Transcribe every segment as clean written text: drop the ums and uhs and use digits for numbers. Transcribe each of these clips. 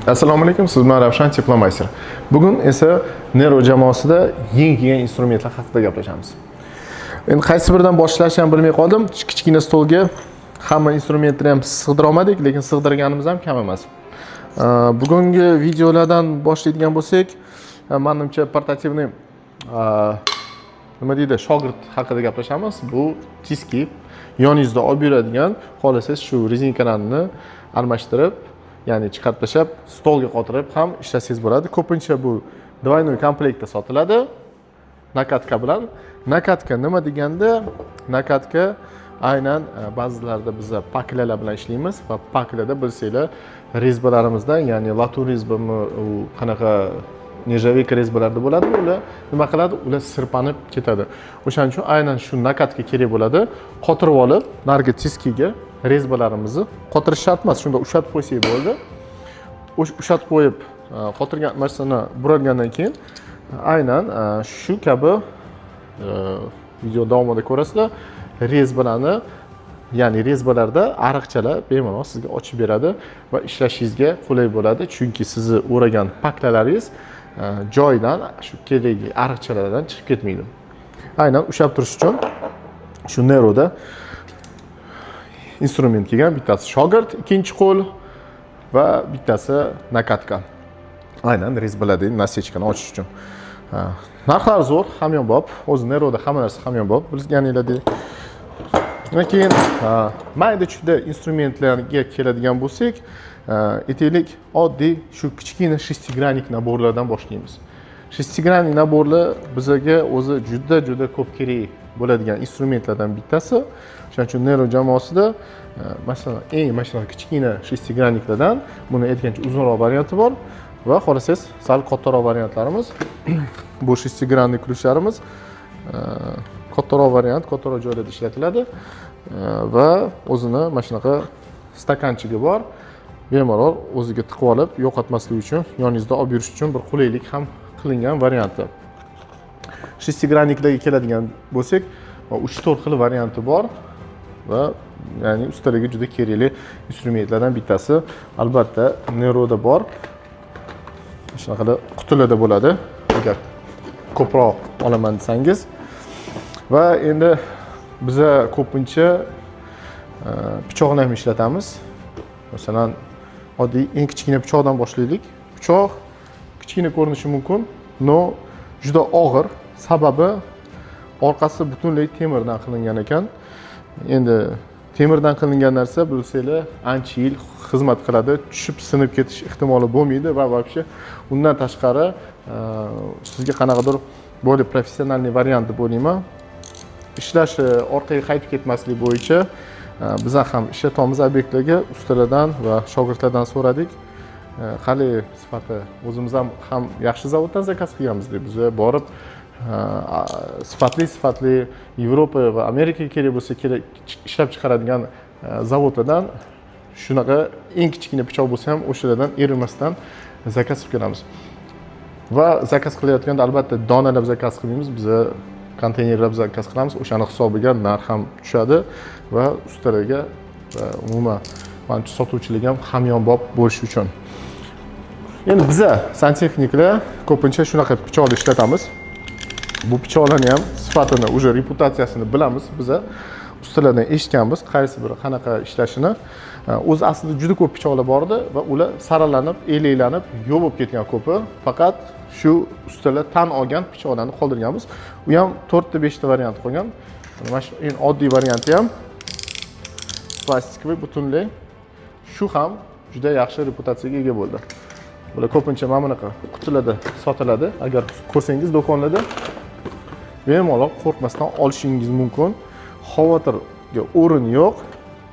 Assalomu alaykum, siz bilan Ravshan Teplomayster. Bugun esa Nero jamoasida yangi kelgan instrumentlar haqida gaplashamiz. Endi qaysi biridan boshlashni ham bilmay qoldim. Kichkina stolga hamma instrumentni ham sig'dira olmadik, lekin sig'dirganimiz ham kam emas. Bugungi videolardan boshlaydigan bo'lsak, manimcha, портативный, nima deydi, shogird haqida gaplashamiz. Bu тиски, yoningizda olib yuradigan, xohlasangiz, shu rezinkalarni almashtirib, ya'ni chiqarib tashlab, stolga qotirib ham ishlasangiz bo'ladi. Ko'pincha bu двойной komplektda sotiladi накатка bilan. Накатка nima deganda, накатка aynan ba'zilarda biza пакля lar bilan ishlaymiz va пакля da, bilsanglar, резьба larimizdan, ya'ni латунь резьба mi, u qanaqa нержавейка резьба larda bo'ladi, ular nima qiladi, ular sirpanib ketadi. O'shaning uchun aynan shu накатка kerak bo'ladi. Qotirib olib, narigi тиски ga резьба larimizni qotirish shart emas, shunda ushatib qo'ysak bo'ldi. Ushatib qo'yib, qotirgan mashinani buralgandan keyin aynan shu kabi, video davomida ko'rasizlar, резьба larni, ya'ni резьба larda ariqchalar bemalol sizga ochib beradi va ishlashingizga qulay bo'ladi, chunki sizni o'ragan пакля laringiz joyidan, shu kerakli ariqchalardan chiqib ketmaydi. Aynan ushlab turish uchun shu Neroda instrument kelgan: bittasi shogird, ikkinchi qo'l va bittasi накатка, aynan резьба lardagi насечка ni ochish uchun. Ha, narxlari zo'r, hamyonbop. O'zi Neroda hamma narsa hamyonbop, bilganinglardek. Undan keyin, ha, mayda chuyda instrumentlarga keladigan bo'lsak, ha, aytaylik, oddiy shu kichkina шестигранник набор lardan boshlaymiz. Шестигранник набор lar bizaga o'zi juda juda ko'p kerak bo'ladigan instrumentlardan bittasi. O'shaning uchun Nero jamoasida, masalan, eng mana shunaqa kichkina шестигранник lardan, buni aytgancha uzunroq varianti bor va xohlasangiz, sal kattaroq variantlarimiz. Bu шестигранный ключ larimiz, kattaroq variant kattaroq joylarda ishlatiladi va o'zini mana shunaqa стаканчик i bor, bemalol o'ziga tiqib olib, yo'qotmaslik uchun, yoningizda olib yurish uchun bir qulaylik ham qilingan varianti. Шестигранник larga keladigan bo'lsak, uch to'rt xil varianti bor va ya'ni ustalarga juda kerakli instrumentlardan bittasi albatta Neroda bor. Shunaqada qutilarda bo'ladi, agar ko'proq olaman desangiz. Va endi biza ko'pincha pichoqni ham ishlatamiz. Masalan, oddiy eng kichkina pichoqdan boshlaylik. Pichoq kichkina ko'rinishi mumkin, но juda og'ir, sababi orqasi butunlay temirdan qilingan ekan. Endi temirdan qilingan narsa, bilsanglar, ancha yil xizmat qiladi, tushib sinib ketish ehtimoli bo'lmaydi va вообще undan tashqari, sizga qanaqadir более профессиональный variant deb o'ylayman. Ishlashi, orqaga qaytib ketmaslik bo'yicha, biza ham ishlatyapmiz obyektlarga, ustalardan va shogirdlardan so'radik, qalay sifati. O'zimiz ham yaxshi zavoddan zakaz qilganmiz deb biza borib, sifatli Yevropa va Amerikaga kerak bo'lsa kerak ishlab chiqaradigan zavodlardan shunaqa eng kichkina pichoq bo'lsa ham, o'shalardan erinmasdan zakaz qilib kelamiz. Va zakaz qilayotganda albatta donalab zakaz qilmaymiz, biza konteynerlab zakaz qilamiz. O'shani hisobiga narx ham tushadi va ustalarga va umuman manimcha, sotuvchilarga ham hamyonbop bo'lishi uchun. Endi biza santexniklar ko'pincha shunaqa pichoqni ishlatamiz. Bu pichoqlarni ham sifatini, уже reputatsiyasini bilamiz, biza ustalardan eshitganmiz qaysi biri qanaqa ishlashini. O'zi aslida juda ko'p pichoqlar bor edi va ular saralanib, elaklanib, yo'q bo'lib ketgan ko'pi. Faqat shu ustalar tan olgan pichoqlarni qoldirganmiz. U ham to'rtta, beshta variant qolgan. Mana shu eng oddiy varianti ham пластиковый butunlay, shu ham juda yaxshi reputatsiyaga ega bo'ldi. Bular ko'pincha mana bunaqa qutilarda sotiladi. Agar ko'rsangiz do'konlarda, bemalol qo'rqmasdan olishingiz mumkin, xavotirga o'rin yo'q.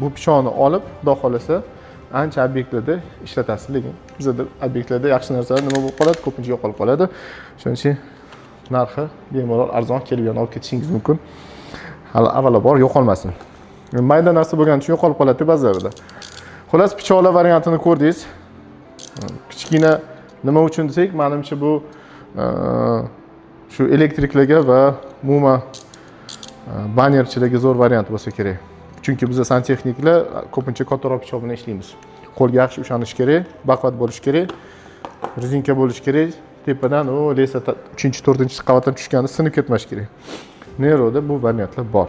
Bu pichoqni olib, xudo xohlasa, ancha obyektlarda ishlatasiz. Lekin bizada obyektlarda yaxshi narsalar nima bo'lib qoladi, ko'pincha yo'qolib qoladi. Shuning uchun narxi bemalol arzon, kelib yana olib ketishingiz mumkin. Hali avvalambor yo'qolmasin, mayda narsa bo'lgani uchun yo'qolib qoladi ba'zilarida. Xullas, pichoqlar variantini ko'rdingiz. Kichkina nima uchun desak, manimcha, bu shu elektriklarga va umuman banerchilarga zo'r variant bo'lsa kerak, chunki biza santexniklar ko'pincha kattaroq pichoq bilan ishlaymiz. Qo'lga yaxshi ushlanishi kerak, baquvvat bo'lishi kerak, rezinka bo'lishi kerak. Tepadan u лестница uchinchi, to'rtinchi qavatdan tushganda sinib ketmashi kerak. Neroda bu variantlar bor.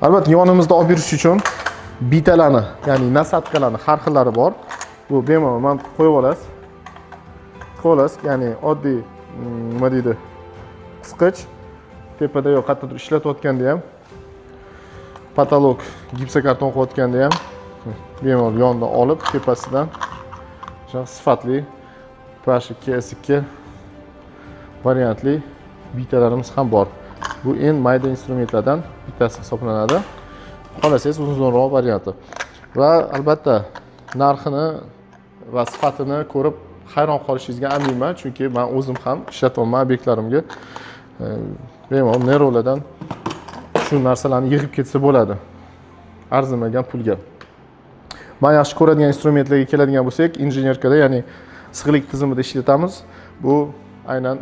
Albatta, yonimizda olib yurish uchun bitalarni, ya'ni насадка larni har xillari bor. Bu bemalol mana qo'yib olasiz, tiqib olasiz, ya'ni oddiy nima deydi, qisqich tepada yo qayerdadir ishlatayotganda ham, потолок gipsokarton qilayotganda ham bemalol yonidan olib, tepasidan shunaqa sifatli P2 S2 variantli bitalarimiz ham bor. Bu eng mayda instrumentlardan bittasi hisoblanadi. Xohlasangiz, uzunroq varianti. Va albatta, narxini va sifatini ko'rib hayron qolishingizga aminman, chunki man o'zim ham ishlatyapman obyektlarimga. Bemalol Nerolardan shu narsalarni yig'ib ketsa bo'ladi arzimagan pulga. Man yaxshi ko'radigan instrumentlarga keladigan bo'lsak, инженерка da, ya'ni sig'lik tizimida ishlatamiz. Bu aynan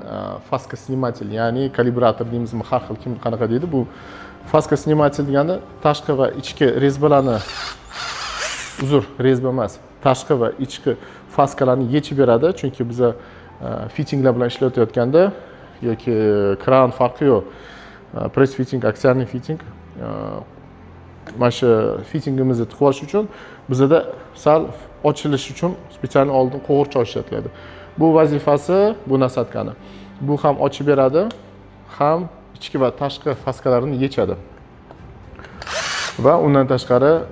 фаскосниматель, ya'ni kalibrator deymizmi, har xil, kim qanaqa deydi. Bu фаскосниматель degani tashqi va ichki резьба larni, uzr, резьба emas, tashqi va ichki faskalarni yechib beradi, chunki biza fitinglar bilan ishlatayotganda yoki kran, farqi yo'q, press fitting, аксиальный fitting, mana shu fitingimizni tiqib olish uchun bizada sal ochilishi uchun специально oldin qo'g'irchoq ishlatiladi. Bu vazifasi bu насадка ni. Bu ham ochib beradi, ham ichki va tashqi faskalarini yechadi va undan tashqari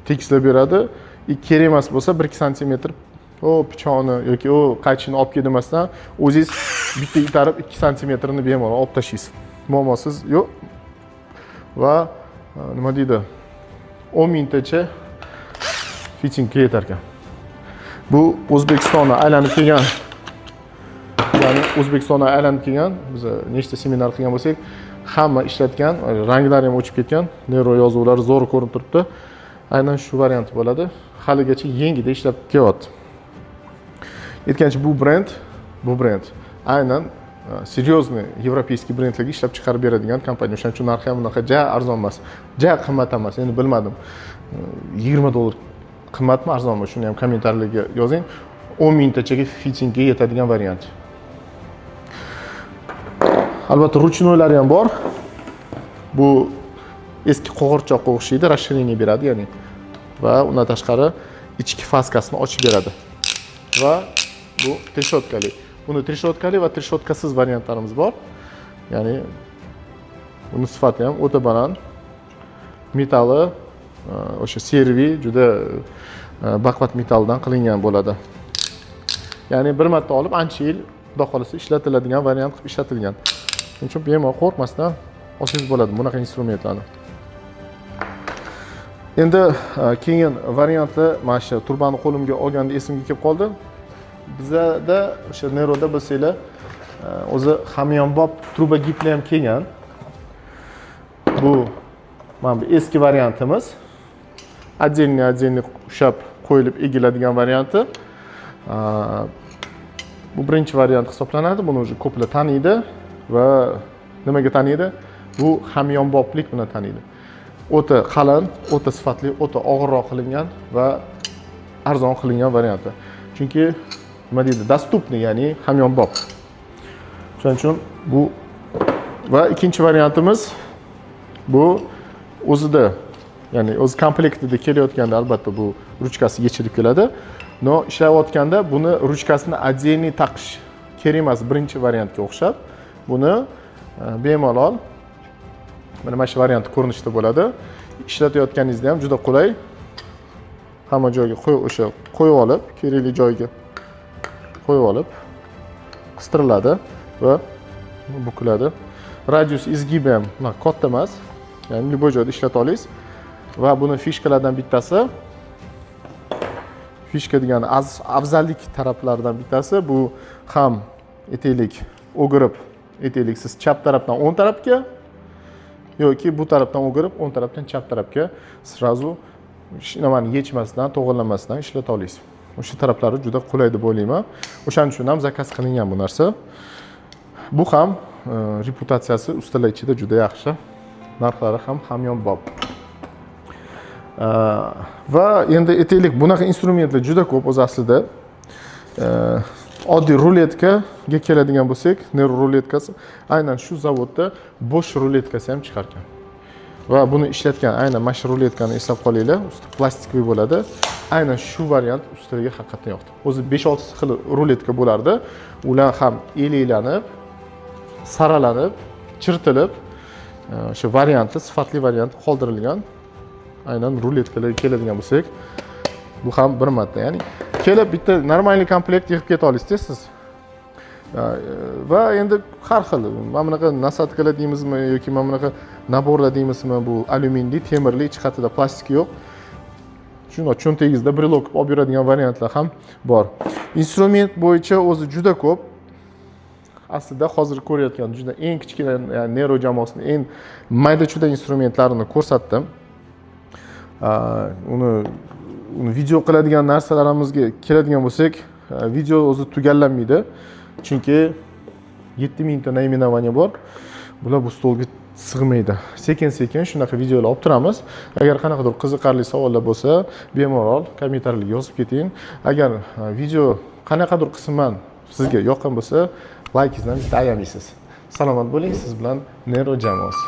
tekislab beradi. И kerak emas bo'lsa, 1-2 santimetr o pichoqni yoki o qaychini olib kel demasdan, o'zingiz bitta itarib, 2 santimetrini bemalol olib tashlaysiz, muammosiz yo'q. Va nima deydi, 10 mingtacha fitingga yetar ekan. Bu O'zbekistonni aylanib kelgan, ya'ni O'zbekistonni aylanib kelgan. Biz nechta seminar qilgan bo'lsak, hamma ishlatgan, ranglari ham o'chib ketgan, Nero yozuvlari zo'r ko'rinib turibdi. Aynan shu variant bo'ladi, haligacha yengida ishlab kelyapti. Aytgancha, bu brend aynan серьезный европейский brendlarga ishlab chiqarib beradigan kompaniya. O'shaning uchun narxi ham unaqa ja arzon emas, ja qimmat emas. Endi bilmadim, 20 dollar qimmatmi, arzonmi, shuni ham kommentariylarga yozing. 10 mingtachaga fitingga yetadigan variant. Albatta, ручной lari ham bor. Bu eski qo'g'irchoqqa o'xshaydi, расширение beradi, ya'ni va undan tashqari ichki faskasini ochib beradi. Va bu трещотка li. Buni трещотка li va трещотка siz variantlarimiz bor, ya'ni buni sifati ham o'ta baland, metalli o'sha servi juda baquvvat metalldan qilingan bo'ladi, ya'ni bir marta olib, ancha yil, xudo xohlasa, ishlatiladigan variant qilib ishlatilgan. Shuning uchun bemalol qo'rqmasdan olsangiz bo'ladi bunaqa instrumentlarni. Endi keyin varianti, mana shu trubani qo'limga olganda esimga kelib qoldi. Bizada o'sha Neroda, bilsanglar, o'zi hamyonbop трубогиб lar ham kelgan. Bu mana bu eski variantimiz, отдельный отдельный ushlab qo'yilib egiladigan varianti. Bu birinchi variant hisoblanadi. Buni уже ko'plar taniydi. Va nimaga taniydi? Bu hamyonboplik bilan taniydi. O'ta qalin, o'ta sifatli, o'ta og'irroq qilingan va arzon qilingan varianti, chunki nima deydi, доступный, ya'ni hamyonbop. Shuning uchun bu. Va ikkinchi variantimiz bu o'zida, ya'ni o'zi komplektida kelayotganda, albatta, bu ruchkasi yechilib keladi, но ishlayotganda buni ruchkasini отдельный taqish kerak emas birinchi variantga o'xshab. Buni bemalol mana shu varianti ko'rinishda bo'ladi. Ishlatayotganingizda ham juda qulay, hamma joyga qo'yib, o'sha qo'yib olib, kerakli joyga qo'yib olib, qistiriladi va bukiladi. Radius изгиба ham unaqa katta emas, ya'ni любой joyda ishlata olasiz. Va buni фишка lardan bittasi, фишка degani afzallik taraflaridan bittasi, bu ham, aytaylik, o'girib, aytaylik, siz chap tarafdan o'ng tarafga yoki bu tarafdan o'girib, o'ng tarafdan chap tarafga сразу nimani yechmasdan, to'g'irlamasdan ishlata olasiz. O'sha taraflari juda qulay deb o'ylayman. O'shaning uchun ham zakaz qilingan bu narsa. Bu ham reputatsiyasi ustalar ichida juda yaxshi, narxlari ham hamyonbop. Va endi aytaylik, bunaqa instrumentlar juda ko'p o'zi aslida. Oddiy ruletkaga keladigan bo'lsak, Nero ruletkasi, aynan shu zavodda bo'sh ruletkasi ham chiqarkan va buni ishlatgan aynan mana shu ruletkani eslab qolinglar, usti пластиковый bo'ladi. Aynan shu variant ustalarga haqiqatdan yoqdi. O'zi 5-6 xil ruletka bo'lardi, ular ham elaklanib, saralanib, chirtilib, o'sha varianti, sifatli varianti qoldirilgan. Aynan ruletkalarga keladigan bo'lsak, bu ham bir marta, ya'ni kelib bitta нормальный komplekt yig'ib keta olasizda siz. Va endi har xil mana bunaqa насадка lar deymizmi yoki mana bunaqa набор lar deymizmi, bu alyuminli, temirli, hech qatida plastik yo'q. Shundoq cho'ntagingizda брелок qilib olib yuradigan variantlar ham bor. Instrument bo'yicha o'zi juda ko'p. Aslida hozir ko'rayotgan juda eng kichkina, ya'ni Nero jamoasini eng mayda chuyda instrumentlarini ko'rsatdim. Uni video qiladigan narsalarimizga keladigan bo'lsak, video o'zi tugallanmaydi, chunki 7000 ta наименование bor, bular bu stolga sig'maydi. Sekin sekin shunaqa videolar olib turamiz. Agar qanaqadir qiziqarli savollar bo'lsa, bemalol kommentariylarga yozib keting. Agar video qanaqadir qisman sizga yoqqan bo'lsa, laykingizdan bitta ayamaysiz. Salomat bo'ling, siz bilan Nero jamoasi.